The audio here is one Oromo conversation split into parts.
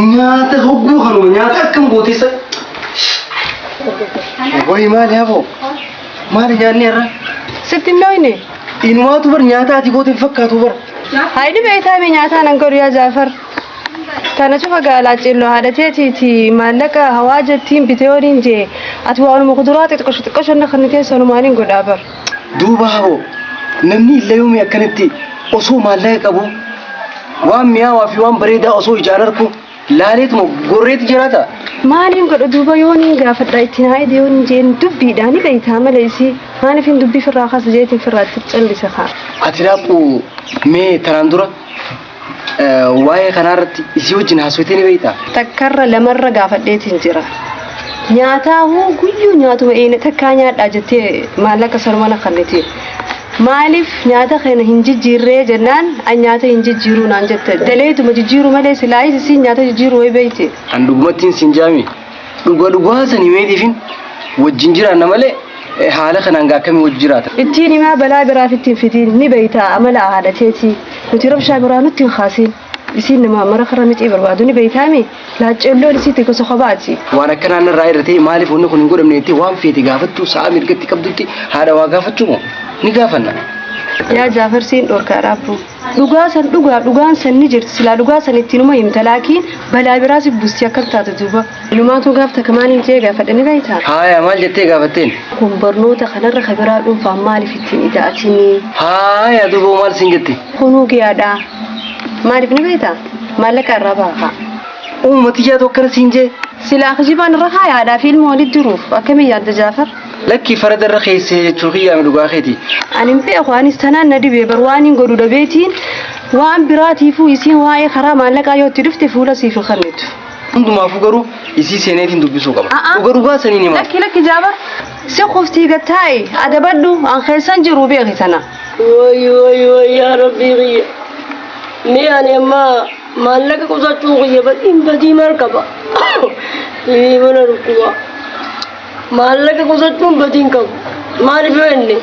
Nyaata hogguu kanuma nyaata akkam gootee sa. Wayi maali haboo? Maali nyaanni har'a? Sitti hin dhooyne. Inumaatu bar nyaata ati goote hin fakkaatu bar. Haydi beektaa mee nyaataa nan godhu yaa Jaafar. Tana cufa gaalaa cilloo haadha teetiiti maallaqa hawaa jettiin bitee waliin jee ati waanuma kuduraa xixiqqasho xixiqqasho na kan keessa numaan hin godhaa bar. Duuba haboo namni illee yoomii akkanatti osoo maallaqa qabu waan mi'aawaa fi waan bareedaa osoo ijaan arku laaleetuma gorreetti jiraata. Maaliin godha duuba yoon hin gaafadha ittiin haayide yoon hin jeen dubbiidhaa ni beektaa malee isii maaliif hin dubbii firraa kaasa jeetiin firraa itti callise kaa. Ati laaphuu mee tanaan dura waa'ee kanaa irratti isii wajjin haasofitee ni beektaa? Takkarra lamarra gaafadheetiin jira. Nyaataahuu guyyuu nyaatuma eena takkaa nyaadhaa jettee maallaqa sanuma na kenniti. Maaliif nyaata kana hin jijjiirree jennaan an nyaata hin jijjiiruu naan jette. Daleetuma jijjiiruu malee silaayis isiin nyaata jijjiiruu wayi beekti. An dhugumattiin siin jaami dhuga dhugaa sanii meetiifin wajjin jiraanna malee haala kanaan gaa akkamii wajji jiraata. Ittiin himaa balaa biraaf ittiin fidiin ni beektaa amala haadha teetii. Nuti rabshaa biraa nutti hin kaasiin. Isiin nama mara kara micii barbaadu ni beektaami. Laacceelloon isiitti gosa kophaati. Waan akkanaan irraa irra ta'e maaliif wanni kun hin godhamne jettee waan feete gaafattu sa'a mirgatti qabdutti haadha waa gaafachuu moo ni gaafanna. Yaa Jaafar siin dhorkaa dhaabbu. Dhugaa san dhugaa dhugaan san ni jirti silaa dhugaa san ittiin uma himta laakiin balaa biraa si busti akkam taate duuba. Ilumaatu gaaf takka maaliin jee gaafadhe ni beektaa? Haaya maal jettee gaafatteen? Kun barnoota kanarra ka biraa dhuunfaan maaliif ittiin ida'atinii? Haaya duuba maal siin jette? Kunuu giyaadha. Maaliif ni beektaa? Maallaqa irraa baafa. Uumama tiyyaatu akkana siin jee? Silaa kijibaan irra kaaya haadhaa fi ilma walitti jiruuf akkamii yaadda Jaafar? Lakkii farada irra keessee jechuu kiyyaame dhugaa keeti. Ani hin beeku anis tanaan na dhibee bar waan hin godhu dhabeetiin waan biraatiifuu isiin waa'ee karaa maallaqaa yoo itti dhufte fuula siif hin kennitu. Hundumaafuu garuu isii seeneetiin dubbisuu qaba. A'a. Dhuga dhugaa saniin himaa. Lakki lakki Jaafar si kuftii gattaa'i adabadhu an keessan jiru beeki tana. Woy woy woy yaa rabbii kiyya. Mee ani amma maallaqa qusachuu kiyya badiin badii maal qaba? Ii mana dhukkuba. Maallaqa qusachuun badii hin qabu. Maaliif yoo jenne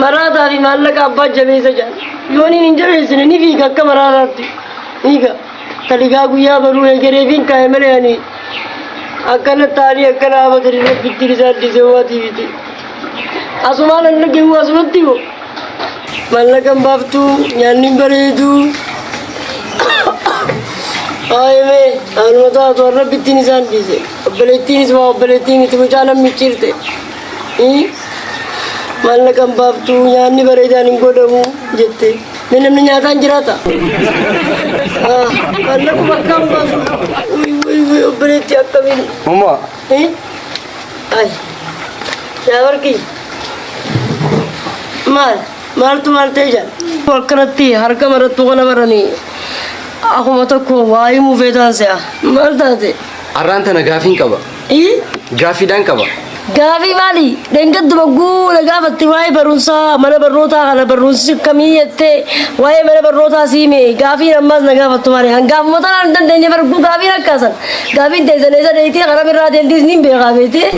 maraataa fi maallaqa abbaa jabeessa jedhan. Yooniin hin jabeessine ni fiiga akka maraataatti. Fiiga. Taligaa guyyaa baruu egereef hin kaa'e malee ani akkana taanii akkana haafatanii rabbittiin isaan dhiisee waatii miti. Asumaan an dhagahu asumatti hoo. Maallaqa hin baaftuu nyaanni hin bareedu. Aayimee anuma taatu an rabbittiin isaan dhiise. Obboleettiinis waa obboleettii miti mucaa nan micciirte. Maallaqa hin baaftuu nyaanni bareedaan hin godhamu jette. Mee namni nyaataan jiraata? Maallaquma akkam baasu. Wuy wuy obboleettii akkamiin. Mama. Ay. Yaa barkii. Maal? Maaltu maal ta'e jaan? Akkanatti harka marattu kana baranii akkuma tokko waa himuu feetaan se'a. Maal taate? Arraan tana gaafiin qaba. Ii? Gaaffiidhaan qaba. Gaafii maali? Dheengadduma guula gaafatte waa'ee barumsaa mana barnootaa kana barumsi kamii jettee waa'ee mana barnootaa sii hime gaafiin ammaas na gaafattu maali? Hangaafuma tanaan hin dandeenye barguu gaafiin akkaasan gaafiin teessan eessa dheeytee karaa birraa deemtiis niin beekaa beetee.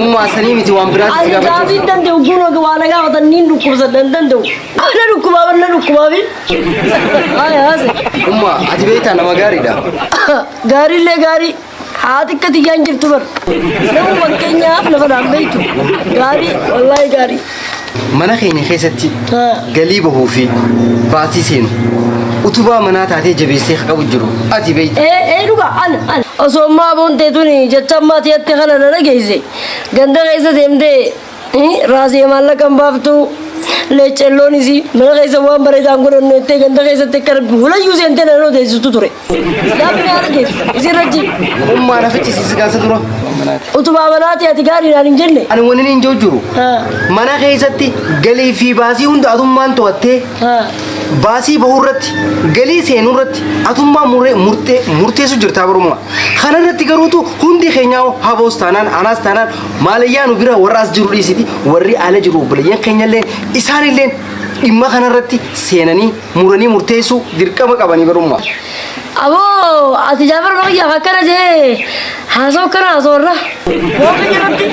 Ummaa sanii miti waan biraatti si Ani gaafachuu. gaafii hin danda'u guuna waa na gaafatan niin dhukkubsadha hin danda'u. Na dhukkubaa bar na dhukkubaa fi. Haaya haase. Ummaa ati beektaa nama gaariidha. Gaariillee gaarii. Haati akka tiyyaan jirtu bar. Nama fakkeenyaaf lafa naan beektu. Gaarii wallaahi gaarii. Mana keenya keessatti Haa. galii bahuu fi baasii seenu utubaa manaa taatee jabeessee ka qabu jiru ati beekta. Ee ee dhuga an an osoo ammaa aboon teetuni jecha ammaa tiyatti kana na dhageesse ganda keessa deemtee raasee maallaqa hin baaftu leecelloonis mana keessa waan bareedaan godhannu jettee ganda keessatti akka rabbi hulayyuu seentee na odeessistu ture. Gaafni haala geessu isin rajji Ummaa na fichisiisi gaasa dura. Utubaa manaati ati gaariidhaan hin jenne. Ani wani hin jiru. Haa. Mana keessatti galii fi baasii hunda atummaan to'attee Haa. baasii bahuu irratti galii seenuu irratti atummaa muree murtee murteessu jirtaa barummaa. Kana irratti garuutu hundi keenyaa haboos taanaan anaas taanaan maalayyaa nu bira warra as jiru dhiisiti warri ala jiru obboleeyyan keenyallee isaanillee dhimma kana irratti seenanii muranii murteessuu dirqama qabanii barummaa. Aboo ati Jaafar Bakiyyaaf akkana jee haasoo akkana haasoorra. Waan kiyya irratti.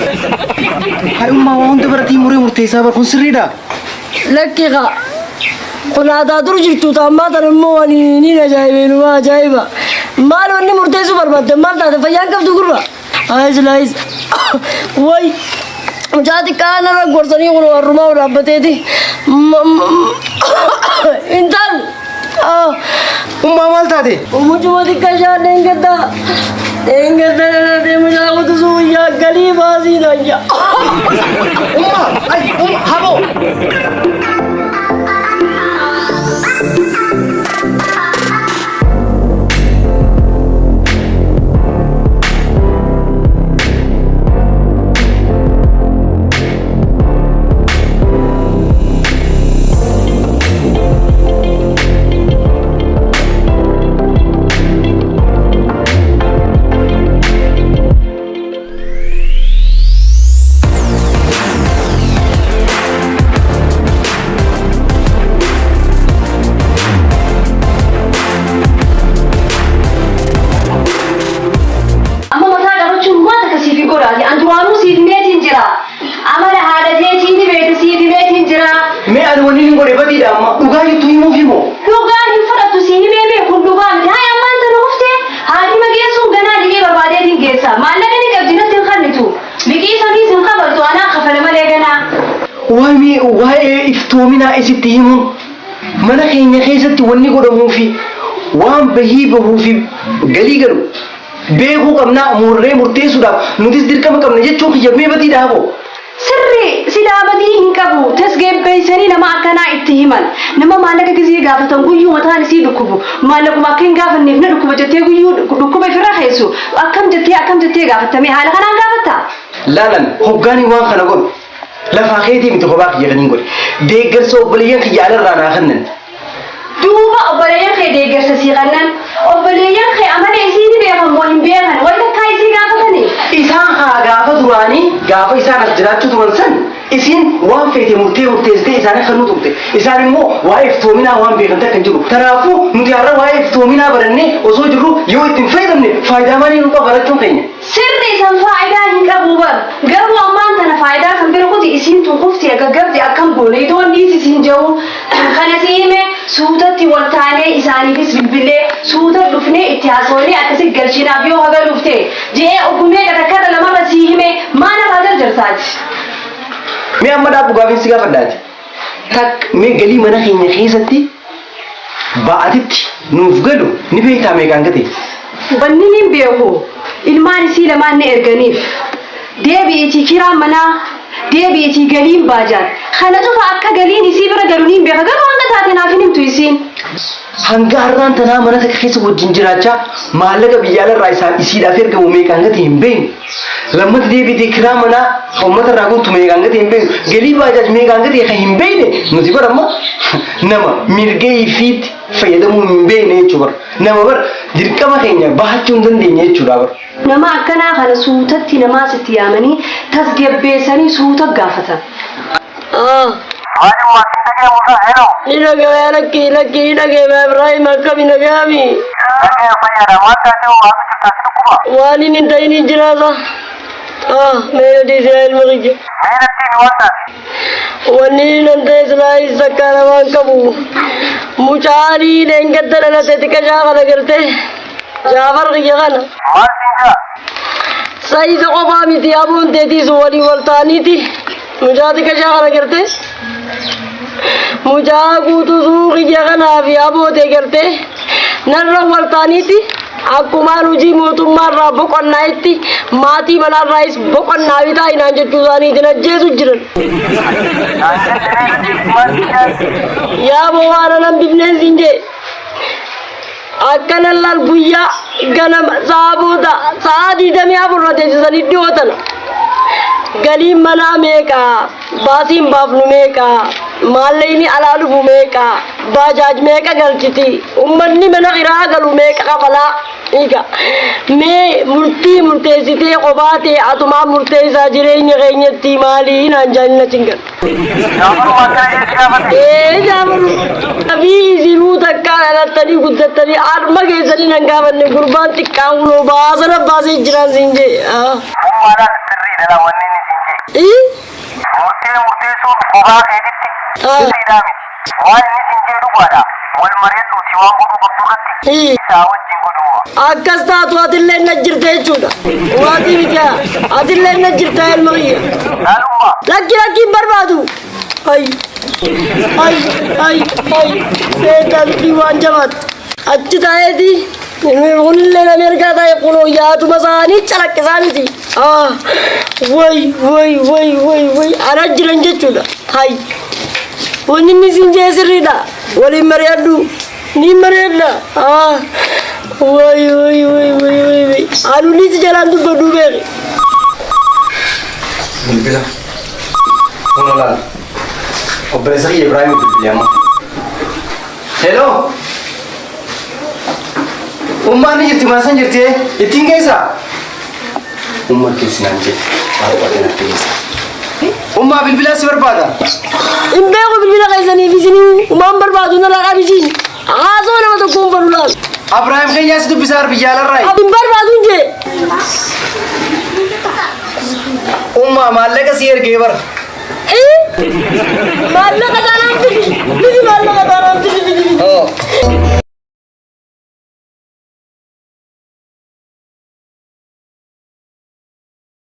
Hayummaa waan hunda biratii muree murteessaa bar kun sirriidha. Lakki kaa. Kun aadaa dur jirtu ta ammaa tana immoo ani niin ajaa'ibee numa ajaa'iba. Maal wanni murteessuu barbaadde maal taate fayyaan qabdu gurba. Ayis laayis. Way. Mucaa xiqqaa narra gorsanii kun warrumaa dhaabbateeti. Intal. Ummaa maal taate? Mucuma xiqqaa shaan dheengaddaa. Dheengaddaa dhalatee mucaa kutusuu guyyaa galii baasii naan jaa. Ummaa! Ay, ummaa! Haboo! Amma mataa qabachuun waan takka siif hin godhaati. An duraanuu siif himeetiin jira. Amala haadha teetii ni beekta siif himeetiin jira. Mee ani wanni hin godhe badiidha amma dhugaa jettu himuuf himoo. Dhugaan hin fudhattu si himee mee kun dhugaa miti. Hayi ammaan tana kuftee haakima geessuun ganaa liqii barbaadeetiin geessa. Maallaqa ni qabdi natti hin kennitu. Liqii saniis hin kafaltu anaa kafala malee ganaa. Waa'ee waa'ee iftoominaa isitti himuun mana keenya keessatti wanni godhamuu fi waan bahii bahuu fi galii galu beekuu qabnaa murree murteessuudhaaf nutis dirqama qabna jechuun kiyya mee badiidha haboo. Sirri silaa badii hin qabu tasgabbeessanii nama akkanaa itti himan nama maallaqa gizee gaafatan guyyuu mataan isii dhukkubu maallaquma akka hin gaafanneef na dhukkuba jettee guyyuu dhukkuba ifirra keessu akkam jettee akkam jettee gaafattamee haala kanaan gaafatta. Laalan hoggaanii waan kana godhu lafaa keetii miti kophaa kiyya kan hin godhe deeggarsa obboleeyyan kiyya alarraa naa kennan. Duuba obboleeyyan kee deeggarsa sii kennan obboleeyyan kee amala isii ni beekan moo hin beekan way takkaa isii gaafatanii. Isaan haa gaafa duraanii gaafa isaan as jiraachuu turan san isiin waan feete murtee murteessitee isaanii kennuu turte. Isaan immoo waa'ee iftoominaa waan beekan takka hin jiru. Kanaafuu nuti har'a waa'ee iftoominaa barannee osoo jirru yoo ittiin fayyadamne faayidaa maalii nu qaba barachuun keenya? Sirri isan faayidaa hin qabu bar. Garuu ammaan tana faayidaa kan bira kuti isiin tun kufti gaggabdi akkam goone itoon dhiisi siin jedhu kana si hime suutatti wal taanee isaaniifis bilbilee suuta dhufnee itti haasofnee akkasi galchinaaf yoo hagaluuf ta'e je'ee oggumee takkarra lamarra sii hime maal irraa jarjartaati. Mee amma dhaabbu gaafiin si gaafadhaati. Tak mee galii mana keenya keessatti ba'atitti nuuf galu ni beektaa meeqaan gate? Wanni hin beeku ilmaan isii lamaan ni erganiif deebi'iitii kiraan manaa deebi'iitii galiin baajaan kana cufa akka galiin isii bira galu niin beeka garuu hanga taate naaf hin himtu isiin. Hanga har'aan tanaa mana takka keessa wajjin jiraachaa maallaqa biyya alarraa isaan isiidhaaf ergamu meeqaan gate hin beeknu. Lammata deebitee kiraa manaa uummata irraa guutu meeqaan gate hin beeknu. Galii baajaaj meeqaan gate kan hin beekne nuti bara amma nama mirga ifiitti fayyadamuu hin beekne jechuudha bara. Nama bara dirqama keenya bahachuu hin dandeenye jechuudha bara. Nama akkanaa kana suutatti namaa sitti yaamanii tasgabbeessanii suuta gaafatan. Ni dhagaya lakkii lakkii ni dhagaya Ibrahim akkami nagayami. Waan inni hin ta'in hin jiraata. Mee dhiisee ilma kiyya. Wanni inni hin ta'e silaa isa kana waan qabu. Mucaanii leengadda dhalate xiqqashaa kana gartee. Jaafar kiyya kana. Saayisa qofaa miti abuun teetiis walii wal ta'aniiti. Mucaa xiqqashaa kana gartee. Mucaa guutuu suuqii kanaa fi abootee gartee narra wal ta'aniiti. Akkumaan hojii mootummaarraa boqonnaa'itti maatii manaarraayis boqonnaa bitaa inaan jechuu isaaniitiin ajjeesu jiran. Yaa boo waan anan bifneen siin jee. Akkana laal guyyaa ganama sa'a booda sa'a 24 na teessisanii dhiyootana. Galiin manaa meeqa? Baasiin baafnu meeqa? Maallaqni alaa dhufu meeqa? Baajaaj meeqa galchiti? Uummanni mana kiraa galu meeqa kafalaa? Egaa mee murtii murteessitee kophaa ta'e atumaa murteessaa jireenya keenyatti maalii naan jaalina cingal. Ee jaafaru. Fi isinuu takkaa dhalattanii guddattanii harma keessanii nan gaafanne gurbaan xiqqaan kunoo baasana baasee jiraan siin jee. Ummaadhaan sirriidha wanni inni siin jee. Ii? Murtee murteessuun kophaa keetitti sirriidhaa miti. Waan inni siin jee dhugaadha. Wal mari'adhuuti waan godhuu qabdu irratti isaa wajjin godhuma. Akkas taatu atillee na jirta jechuudha. Waatii miti atillee na jirta ilma kiyya. Laalummaa. Lakki lakki hin barbaadu. Ay ay ay ay seetaan dubbii waan jabaatu. Achi taa'eeti kunillee Ameerikaa taa'e kunoo yaaduma isaanii calaqqisaa miti. Ah way way way way way ana jiran jechuudha. Hay wanni inni siin jee sirriidha. Waliin mari'adhu. Ni mari'adha. Ah way way way way way way anuunis jalaan dubbadhu beeki. Bilbila. Kun olaal. Obboleessa kiyya Ibraahim bilbilee amma. Hello. Ummaan ni jirti mana san jirti ittiin geessaa? Umma keessi naan jedhe. Barbaade natti geessa. Ummaa bilbilaa si barbaada. Hin beeku bilbila keessaniif isinii umaan barbaadu narraa dhaabisiin. Haasoo nama tokko hin fedhu laal. Abrahaam keenyaa si dubbisaa biyya alarraa. Hin barbaadu hin jee. Ummaa maallaqa si ergee bara. Maallaqa kanaan fidi. Fidi maallaqa.